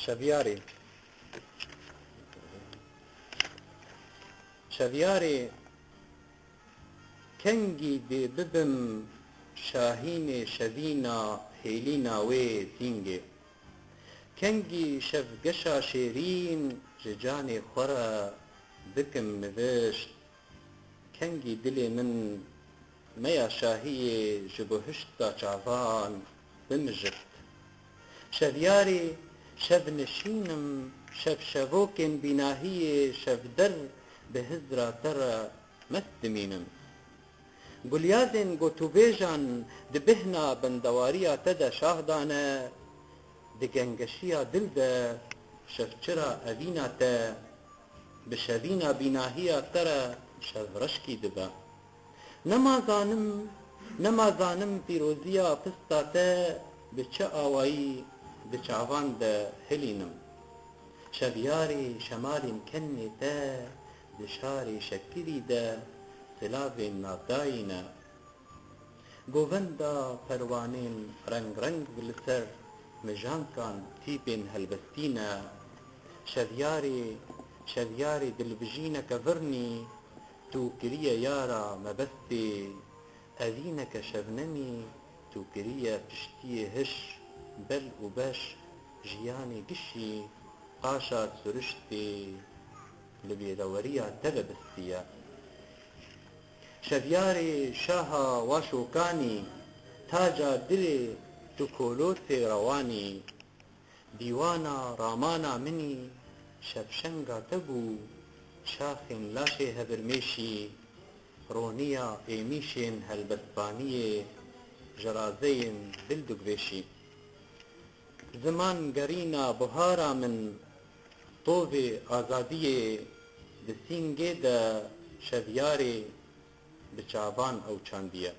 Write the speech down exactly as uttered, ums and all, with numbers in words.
Şevyarê. Şevyarê, kengî dê bibim şahînê şevîna hêlîna wê zîngê. Kengî şevgeşa şêrîn ji canê xwe re bikim nivişt. Kengî dilê min meya şahiyê ji buhişta çavan bimijirt. Şevyarê, şevnişîn im, şevşevokên bînahiyê şevder bi hizra te re mest dimînim. Gulyazên gotûbêjan di bêhna bendewariya te de şah dane, di gengeşiya dil de şevçira evîna te, bi şevîna bînahiya te re şevreşkî dibe. Nema zanim, nema zanim pîroziya pista te bi çi awayî di çavan de hilînim. Şevyarê şemalên kennê te di şarê şekirî de silavên navdayî ne. Govenda perwanên reng reng li ser mijankan tîpên helbestî ne. Şevyarê, şevyarê dilbijîneke virnî, tu kiriye yara mebestê, evîneke şevnemî, tu kiriye piştiyê hiş, bel û beş, jiyanê gişî, qaşa siriştê li bêdeweriya te ve bistiye. Şevyarê şaha Waşokanî, taca dilê tu kolotê rewanî. Dîwana ramana min î, şevşenga te bû, çaxên laşê hevir mêşî, roniya êmîşên helbestvaniyê ji razeyên dil dugvêşî. Ziman gerîna buhara min, tovê azadiyê di sîngê de şevyarê bi çavan ew çandiye.